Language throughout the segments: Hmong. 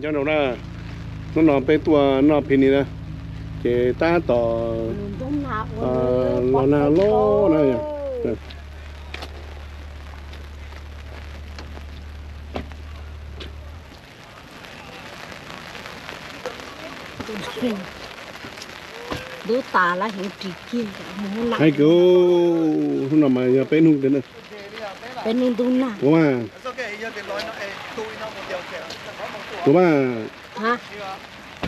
Nyob zoo na, hnub no peb tuaj noj picnic na, ces tab tom los nag loj na. Ntub tas lawm heev ris kiag. Hais kawg, hnub no mas yog peb hnub tiag na. Peb hnub ntub nag. Ua mas, ua mas,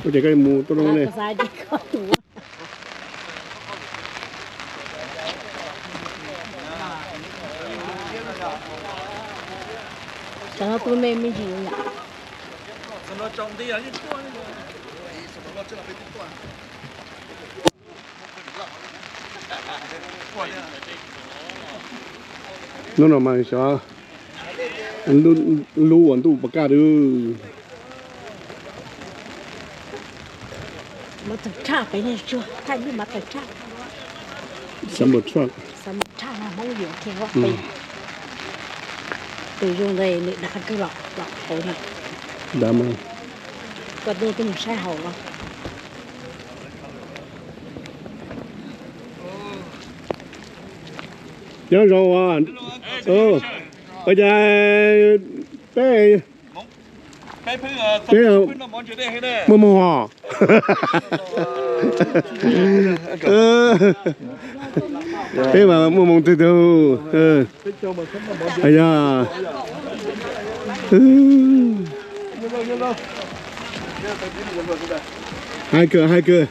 ua cas koj mus tuaj no ne? Cov no tus me me ntsis yom. Hnub no mas xyov lub uas ntuj puas kaj dub. Mov tawg tshaj pem ne, tsuag thaij lub mov tawg tshaj. Xav mus tshaj, xav mus tshaj no Hmoob yuav kiag ua pem. Tus zoo ntawd nws dav kawg los los hauv na. Dav mas. Koj tuaj twb mus saib hauv los. Nyob zoo os. Ua cas peb, peb muaj moog os. Peb mas muaj moog twg tug. Yog, hais kawg, hais kawg.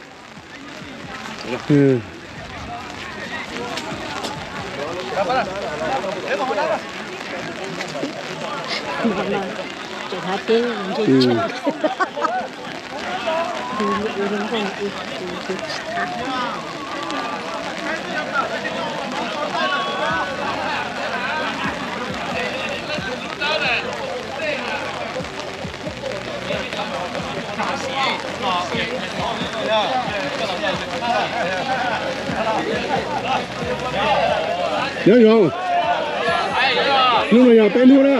Nyob zoo, hnub no yog peb hnub na.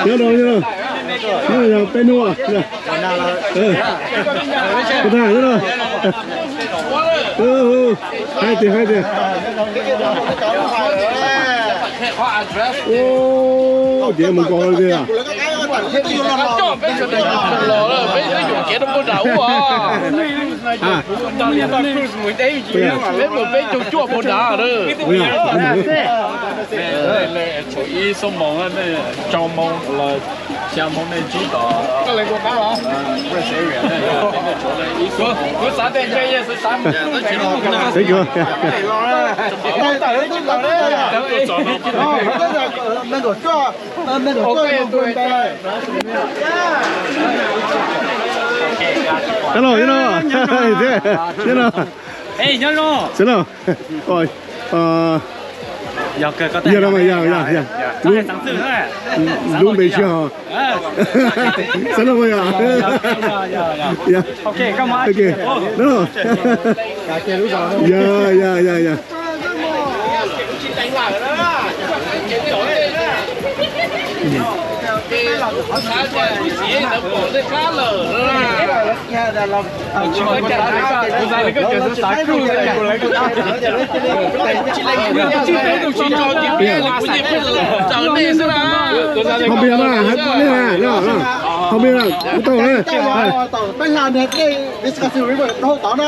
Nyob zoo, nyob zoo, hnub no yog peb hnub. Ua tag nyob zoo. Hais tias, hais tias. Ces mus nkaus tiag. Peb mus peb caug cuaj puas dav. Tshuav ib xuab moos, rau moos los xya moos nej ntsib tom rest area. Kuv xav tias ntshe yog xav xav mus. Hello, hello. Hello. Ê, nyob zoo. Xwb no. Oi, yog no mas yog, yog, yog. Lub npe sij hawm. Xwb no mas yog. Yog. Ok, no. Yog, yog, yog, yog. Ho npias mas, ho npias mas, kuv tau na.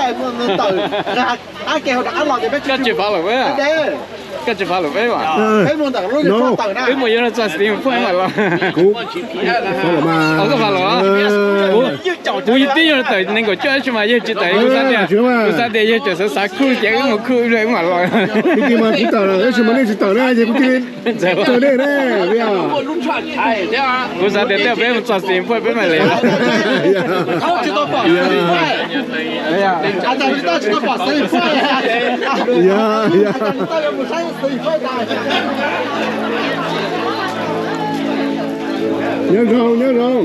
Koj tsis fav lawm peb, koj tsis fav lawm peb mas. Wb mus yuav txog Steam Point mas los. Kuv fav lawm mas. Kuv yog tib yog tawm nees nkaum cuaj tsis mas yog tsis tawm, kuv xav tias, kuv xav tias yog tseem xav xav kuj ces wb mus kuj wb mam los. Kuv tsis mas kuv tawm lawm, tab sis mas nej tsis tawm na ces kuv cia li tso nej na. Kuv xav tias tej peb mus txog Steam Point peb mam li los. Nyob zoo, nyob zoo.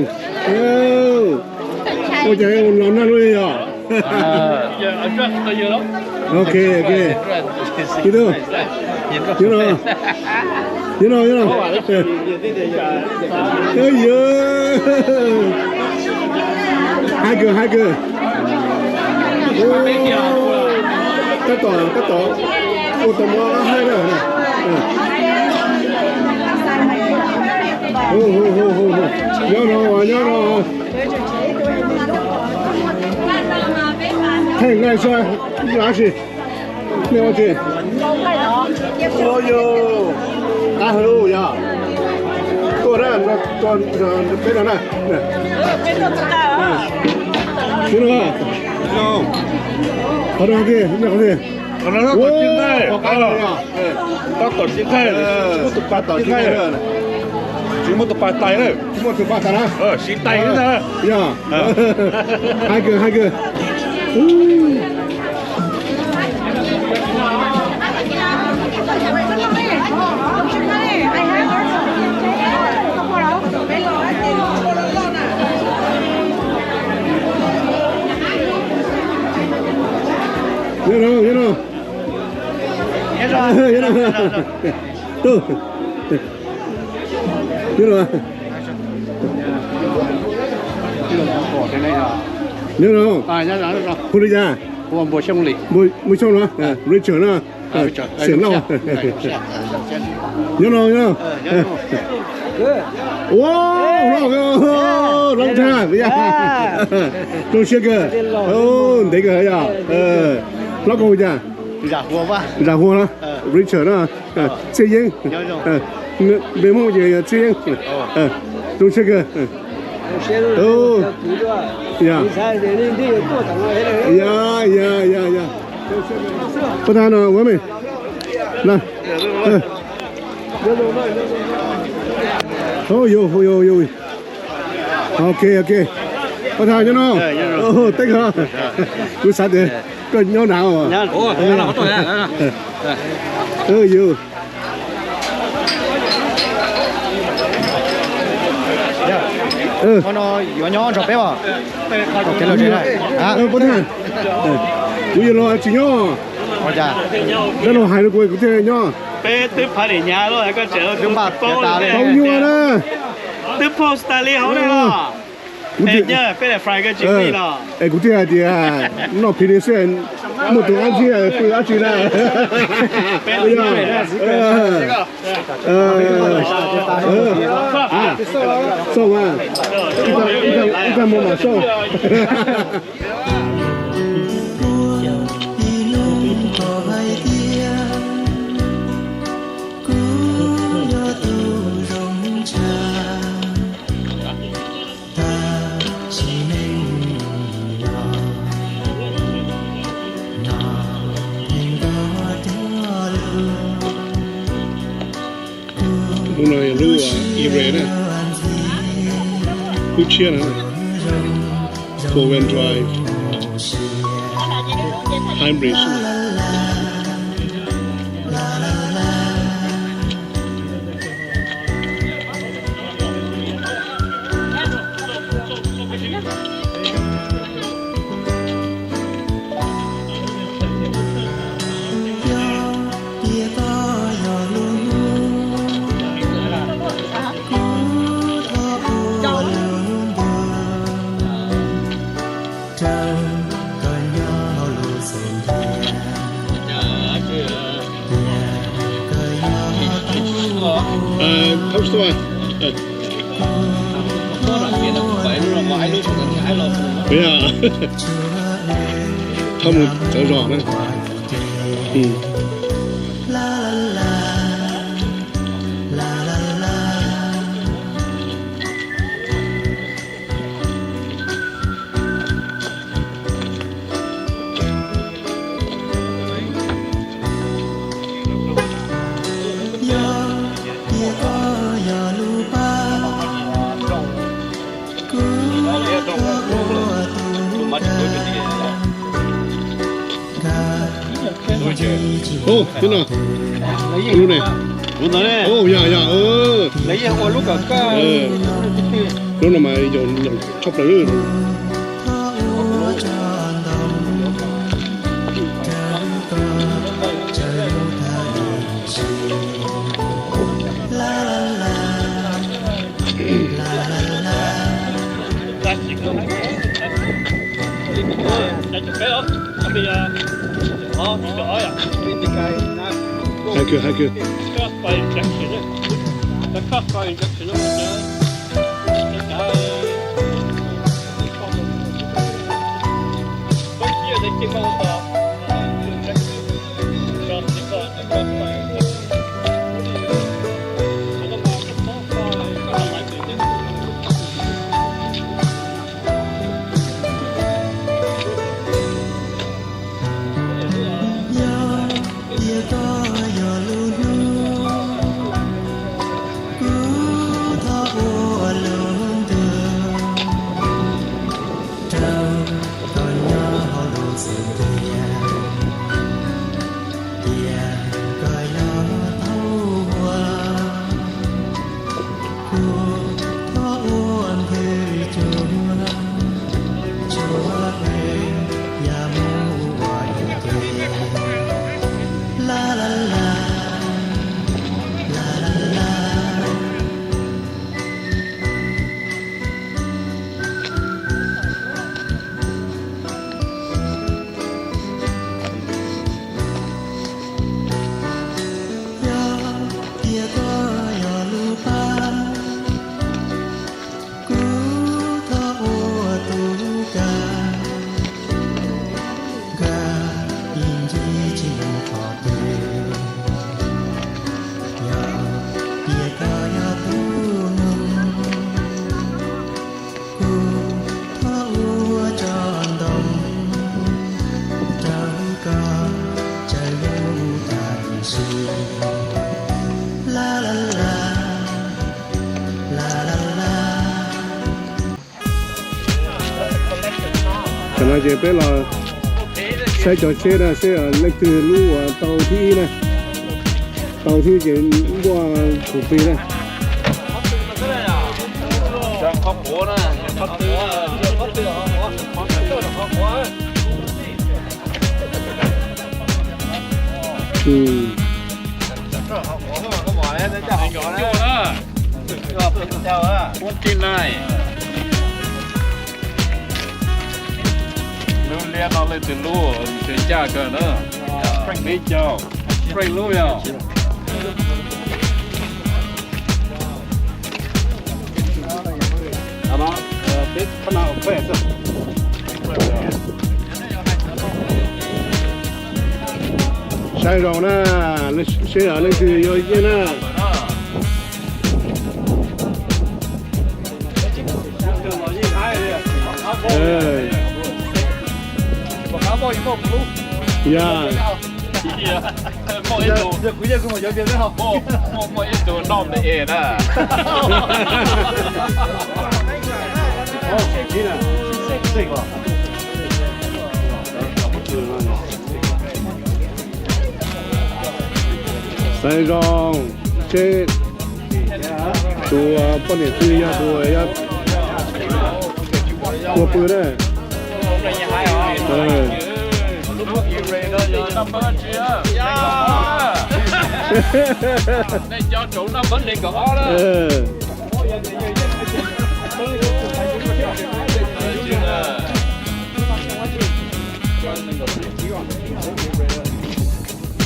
Ua cas los nag lub li os? Ok, ok. Nyob zoo. Nyob no, nyob no. Ej yawg, hais kawg, hais kawg. Tab tom, tab tom ua tau mov haib na. Nyob no, nyob no. Thaij nqaij saib, lav tsi. Nej ua tsi? Ua yog qab hawv yog tuaj na, peb no na. Qhov no tiag, nej qhov tiag. Tab tom ci nqaij, tsis muaj tus pas ci nqaij, tsis muaj tus pas tais na, tsis muaj tus pas tais na, siv tais na. Yog, hais kawg, hais kawg. Nyob no, nyob no. Nyob no. Nyob no. Nyob no. Hu li cas? Npuas Xyooj no, Richard na, xeem Lauj. Nyob no, nyob no. Ua, loj, loj tag, zoo siab kawg. Ntev kawg yog. Hlob koj hu cas? Zam Hua na, Richard na, Txhiaj Yeeb. Npe Hmoob ces yog Txhiaj Yeeb. Zoo siab kawg. Ya, ya, ya, ya. Pab tag no ua me. Ok, ok. Pab tag nyob no. Teb kawg. Kuv xav tias koj nyob nrad os. Yus. Yuav nyob nrog peb os. Kuv yog los tsis nyob. Dab laug hais rau kuv, kuv thiaj nyob. Peb twb phav niam nyab lawm, koj tseem paub nyuaj na. Twb post tas li hauv ne los. Kuv tias, es kuv thiaj hais tias noj phim li xwb, muaj tus ab ntxwg pw dab tsi na. Xoj mas, ib tag hmo mam xoj. Lub no yog lub Erase na, lub tshiab na, four wheel drive, hybrid. Thauj mus tawv zog na. Ub, tib no, lub ne. Ub, yog, yog, lub no mas yog tshaj plaws. Hais kiag, hais kiag. Yog tias koj yog lub hnub, kuv thov ua lub ntuj rau koj nyob hauv lub xub ntiag. Tias koj yog thaub ua, kuv thov ua nthwv cuag, cuag peb yam mus ua ib ke. La la la, la la la. Yog tias koj yog lub pab, kuv thov ua tus kab, nkag ib ncig tsis mus qhov twg. Yog tias koj yog tus noog, kuv thov ua tsob ntoo rau koj tsaws lub tag kis si. La la la, la la la. Tam no ces peb los saib cov tsheb na, seb leej twg lub uas tau thib ib na. Tau thib ces npuaj tus plig na. Lub liab no leej twg lub tseem ncaj kawg na. Frank lub yog. Saib zoo na, seb leej twg yuav yeej na. Ya. Muaj ib tug noj me es na. Xaiv zoo, seb tus poj niam twg yog tus ua pw na.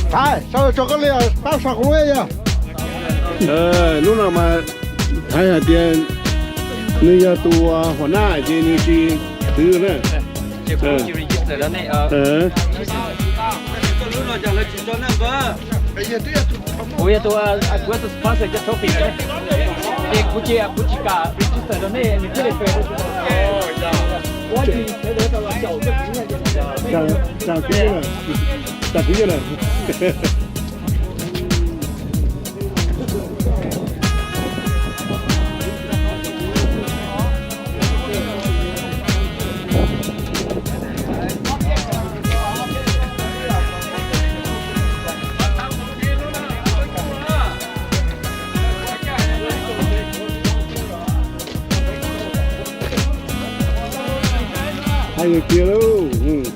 Thaiv, sau tso koj li, pab sau kuv lub yog. Hnub no mas Thaiv hais tias nws yog tus huam nab ces nws tsis twv na. Kuv yog tus, kuv yog tus sponsor cov trophy ne, ces kuv ces kuv tsis kam register rau nej, nws thiaj li pem. Tsam kuv, tsam kuv na. Hais kiag lauj.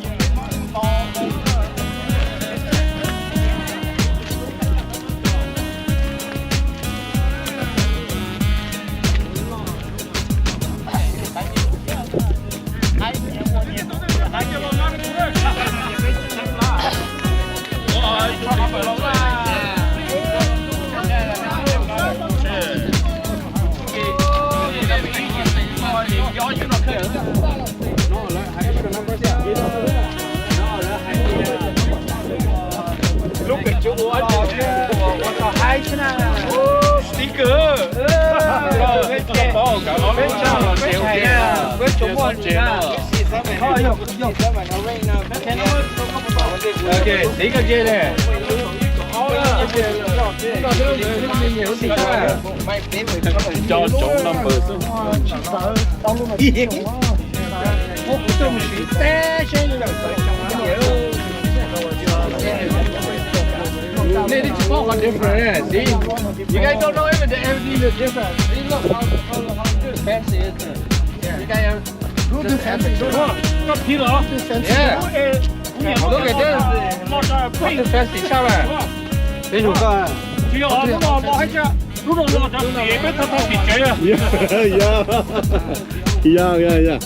Sticker. Peb tsoom muaj tsev na. Ok, tiv koj ntse ne. Cov cov number xwb. Maybe it's small but different, yeah. See? You guys don't know even the everything is different. See, look how, how, how good fancy is it? You guys are Koj phi los? Yeah. Look at this. Fancy sab. Peb yug koj. Tsis yog, lub no los hais tias, lub no los cov xiv peb thawj thawj tim tsev. Yeah, yeah, yeah.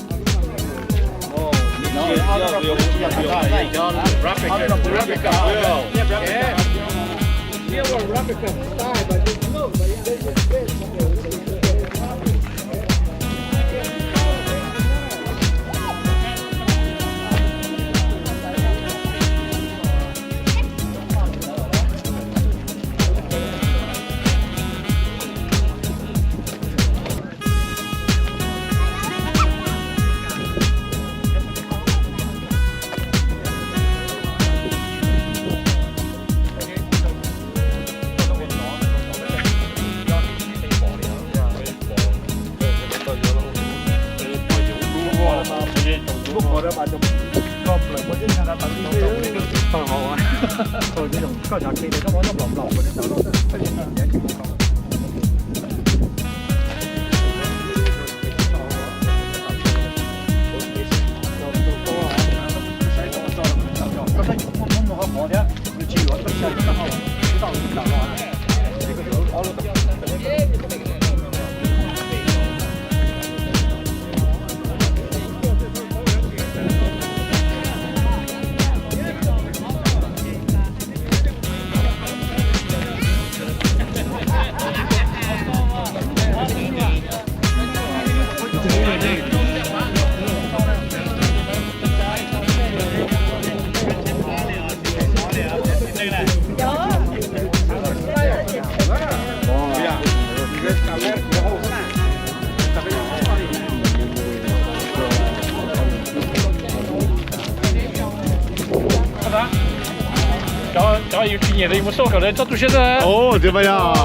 Cov, cov yus tsis nyiam los yus mus xauj kom lawv txhob tu siab xwb. Ov, tias mas yog.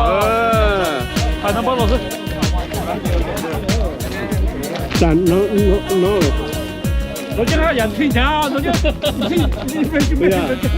Hais no npawb los xwb. Tam no, no, no. Lawv cov haj yam ntxhi hnyav, lawv cov ntxhi, ntxhi me ntsis me ntsis.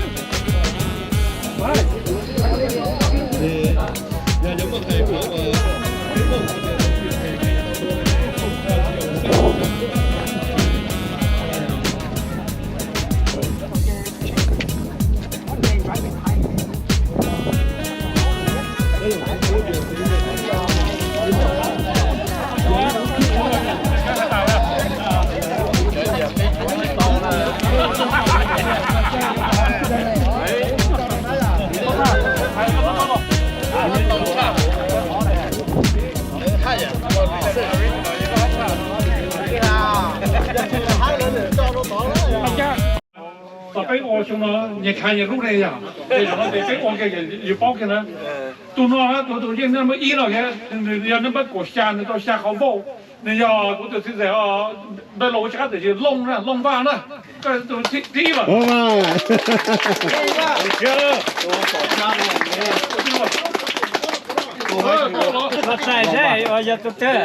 Peb ua xyoo no nyias khav nyias lub ne yom, es zaum no ces peb ua kiag yus paub kiag na. Tus no tus, tus yeej naj npawb ib no, nws yog naj npawb kaum xya, nws tau xya qhov vote. Nws yog kuv tus txiv ntxawm npawb los ua tsis qab tiam sis Looj na, Looj Vaj na. Koj tus thib ib los. Los txais seb yog tus twg.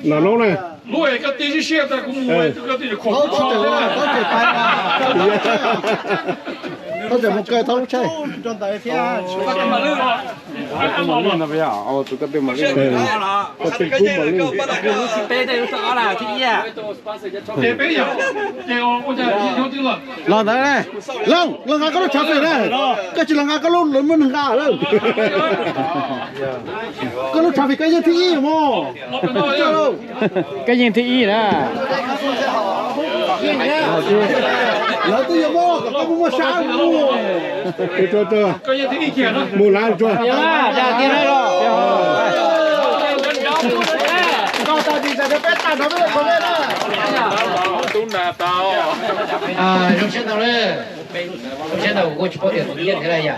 Los lub ne. Lub es koj tib sib siab tas kuv mus, koj tib yuav khuam kuv tso thiab na. Thaub tseem mus kaw thaub lub tsheb. Tus koj twb mam li, koj twb kub mam li. Ces peb yog, ces ua cas yog twb los. Los ntawd ne. Looj, los nqa koj lub tshaj fem na. Koj tsis los nqa koj lub, lawv muab nws nqa lawm. Koj lub tshaj fem koj yeej thib ib mog. Koj yeej thib ib na. Lawv twb yuav muab kom koj muaj muaj sab mus. Mus lawm tsuag. Zoo siab ntau, zoo siab ntau kuv kuj tsis paub tias tus yeej thiab laj yam.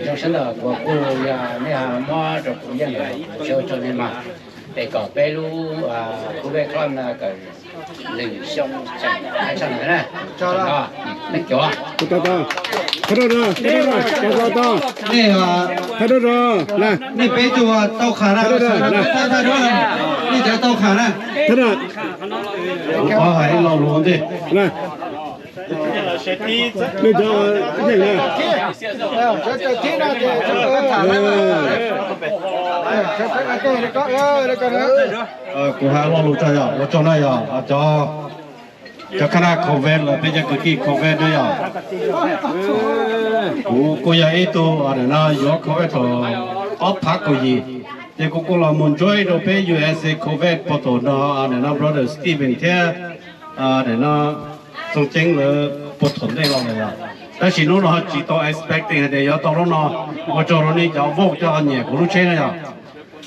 Zoo siab ntau kuv kuj yog nej muab rau kuv yeej lawm, sawv tso nej mas, es kom peb lub khub vej club no kom lwm xyoo tseem tshaj no na. Nej cov, nej peb tug tau qhas na, nej cov tau qhas na. Kuv hais ib lo lus ntej. Nej cov yeej na. Kuv hais lo lus tso yog ua tsaug na yog cov, cov khab nab Covid los peb cov kwv tij Covid na yog. Kuv kuj yog ib tug no yuav Covid thaum ob phav kaum yim, ces kuv kuj los mus join rau peb U S A Covid portal no, no Brother Stephen thiab no Txooj Ceeb lawv portal ntej los lawm yog. Tab sis hnub no tsis tau expecting hais tias yuav tau lub no, ua tsaug rau nej cov vote coj nyiam kuv lub tsheb na yog.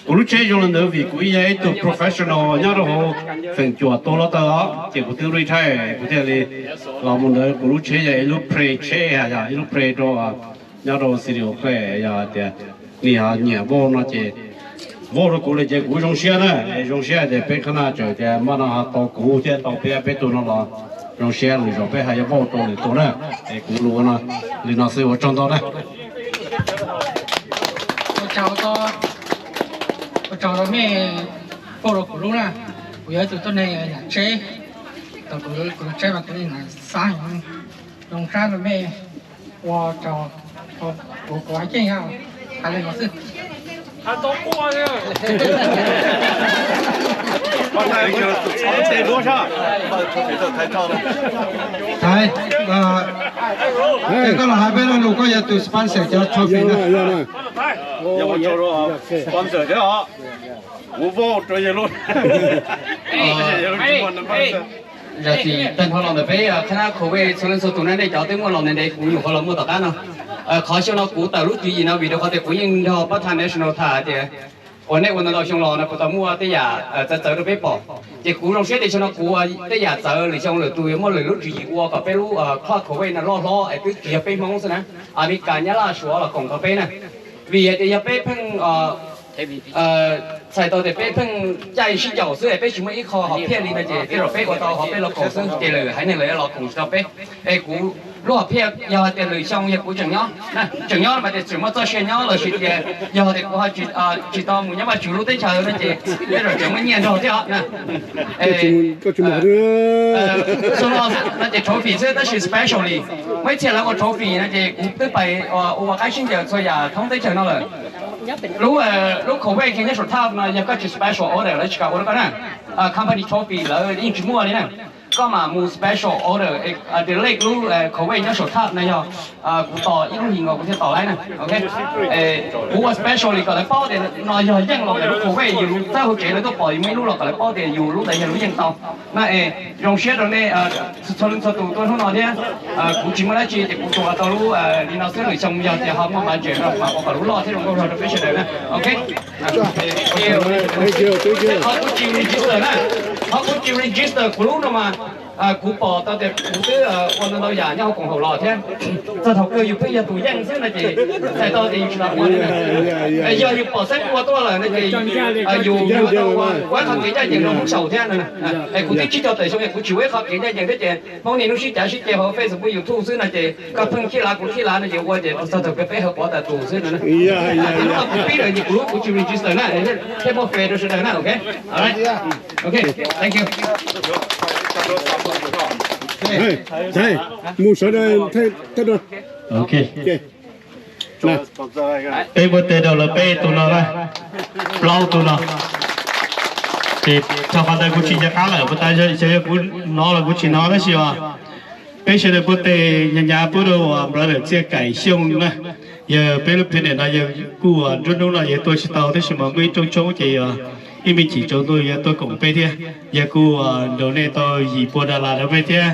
Kuv lub tsheb zoo li ntawd vim kuv yog ib tug professional nyob rau hauv feem cuam tua hluav taws os, ces kuv twb retire kuv thiaj li los mus ntawd. Kuv lub tsheb yog ib lub pre tsheb, yog ib lub pre rau nyob rau City of Clay, yog tias nej ho nyiam vote no ces vote rau kuv lawm ces kuv zoo siab na, zoo siab tias peb khab nab tseem tias maj no ho tau kuv thiab tau peb, peb tug no los zoo siab lwm zaus peb ho yuav vote rau lwm tus na. Es kuv lus no li no xwb, ua tsaug ntau na. Ua tsaug rau mej vote rau kuv lub na. Kuv yog ib tug tuab neeg nyam tsheb, thaum kuv tsheb mas kuv nyam xab heev, zoo sab rau mej, ua tsaug, kuv kuv hais ceeb hais li no xwb. Thaiv, es koj los hais peb lo lus, koj yog tus sponsor cov trophy na. Sponsor thiab os. Kuv vote rau yawg lub. Zam txim tag nrho los ntawm peb khab nab Covid txhua leej txhua tus na, nej cov twb muaj los ntev ntev kuv nyuam qhuav los muaj tom qab no. Qhov xyoo no kuv tawm lub tswv yim no vim rau qhov tias kuv yeej nrog pab Thaiv National tham tias uas nej ua ntau ntau xyoo los no kuv tau muaj tej yam txawv txawv rau peb pom. Ces kuv zoo siab tias xyoo no kuv ua tej yam txawv, lwm xyoo lwm tus yuav muaj lwm lub tswv yim ua kom peb lub club Covid no loj hlob es twb tsis yog peb Hmoob xwb na, Amelikas, Nyab Laj, Suav los koom nrog peb na. Vim hais tias yog peb pheej txhais tau tias peb pheej caij sib ncaum xwb es peb tsis muaj ib qho hom phiaj li no ces tej zaum peb ua tau hauv peb local xwb ces lwm haiv neeg lawv los koom tsis tau peb. Es kuv lub hom phiaj yog hais tias lwm xyoo yog kuv tseem nyob, tseem nyob mas tias tseem muaj txoj sia nyob los sis tias yog tias kuv ho tsis tau mus nyob Vaj Tswv lub teb chaws no ces tej zaum tseem muaj nyiaj nrog thiab os na. Xyoo no no ces trophy xwb tab sis specially muaj ib txhia lawv ua trophy no ces kuv twb pais ua ua qaib sib ncaws txhua yam thoob teb chaws no lawm. Lub, lub Covid Kenya Shorthouse no yog koj tsis special order lawv tsis kam ua rau koj na. Company trophy lawv yeej tsis muaj li na. Koj mam mus special order delete lub Covid nyob Shorthouse no yog kuv tos ib lub hlis nkaus kuv thiaj tos laib na. Ok, kuv ua special li kom lawv paub tias no yog yeej los ntawm lub Covid, yus lub txawb hauv tsev lawv tuaj pom yus muaj ib lub los kom lawv paub tias yus lub ntawd yog lub yeej tau. Na es zoo siab rau nej txhua leej txhua tus tuaj hnub no thiab. Kuv tsis muaj dab tsi ces kuv tsuas ua tau lub li no xwb, lwm xyoo yog tias ho muaj budget no mam ua kom lub loj thiab zoo nkauj zog rau peb sawv daws na. Ok, qhov kuv tsis register na, qhov kuv tsis register kuv lub no mas kuv pom tau tias kuv twb ua ntau ntau yam nyob hauv koom haum los thiab. Txog thaum kawg yus pheej yog tus yeej xwb no ces txhais tau tias yus tsis tau ua li na. Yog yus pom xeeb ua tuaj lawm no ces yus yuav tau ua ib qhov kev ncaj ncees rau Hmoob xyaum thiab no. Es kuv twb tsib caug tawm xyoo es kuv tsis ua ib qhov kev ncaj ncees thiab ces Hmoob niaj hnub sib cav sib ceg hauv Facebook YouTube xwb no ces koj pheej khib lav kuv khib lav no ces ua ces txog thaum kawg peb hauv pov tas tus xwb no. Ces hnub no kuv pib lawm ces kuv lub kuv tsis register na, thiaj muaj fair rau sawv daws na. Ok, ok, thank you. Mus sawv daws thaj rau. Ok, peb muab tes rau lawv peb tus no na, plaub tus no. Ces txog qhov ntawd kuv tsis nco qab lawm, puas tas xyov yog kuv hnov los kuv tsis hnov tab sis os peb sawv daws muab tes nyav nyav pub rau uas brother Txiaj Kaim Xyooj na. Yog peb lub page no yog kuj nruab hnub no yog tuaj tsis tau tab sis mas muaj ib rooj tshoob ces yog Ib me chim tsaus ntuj yog tuaj koom peb thiab, yog kuj nrog nej tau yim pua dollar rau peb thiab.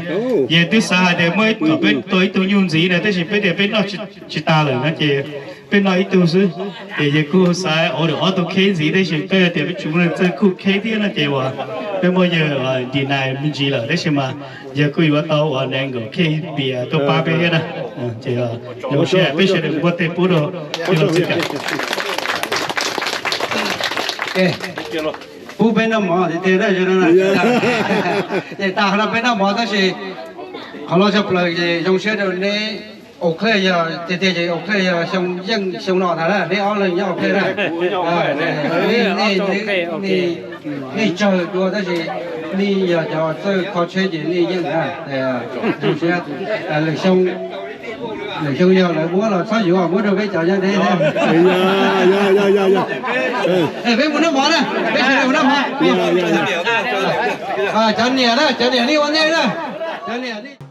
Yog twb xav hais tias muaj kom peb tua ib tug nyuj ntxiv na, tab sis peb tias peb noj tsis tas lawm no ces peb noj ib tug xwb. Ces yog kuj xav ua ob tug kheb ntxiv, tab sis peb tias peb tsis muaj neeg txawj khuj kheb thiab no ces uas peb muab yawg deny me ntsis lawm, tab sis mas yog kuj yuav tau uas nees nkaum kheb pias tuaj pab peb thiab na. Ces peb sawv daws muab tej pub rau tij laug Txwj Kaim. Pub peb noj mov tiag tiag, ces tas no peb noj mov tab sis qhov loj tshaj plaws ces zoo siab rau neb. Au Claire yog tiag tiag ces Au Claire yog xyoo yeej xyoo no tas na, neb ob leeg nyob Au Claire na. Nej tsawg dua tab sis nej yog cov txawj kho tsheb ces nej yeej na. Zoo siab, lwm xyoo, lwm xyoo yog lawv muab los txhob yuav, muab rau peb cov nyob deb thiab. Peb mus noj mov na, peb sawv daws mus noj mov. Cov niam na, cov niam nej ua ntej na, cov niam nej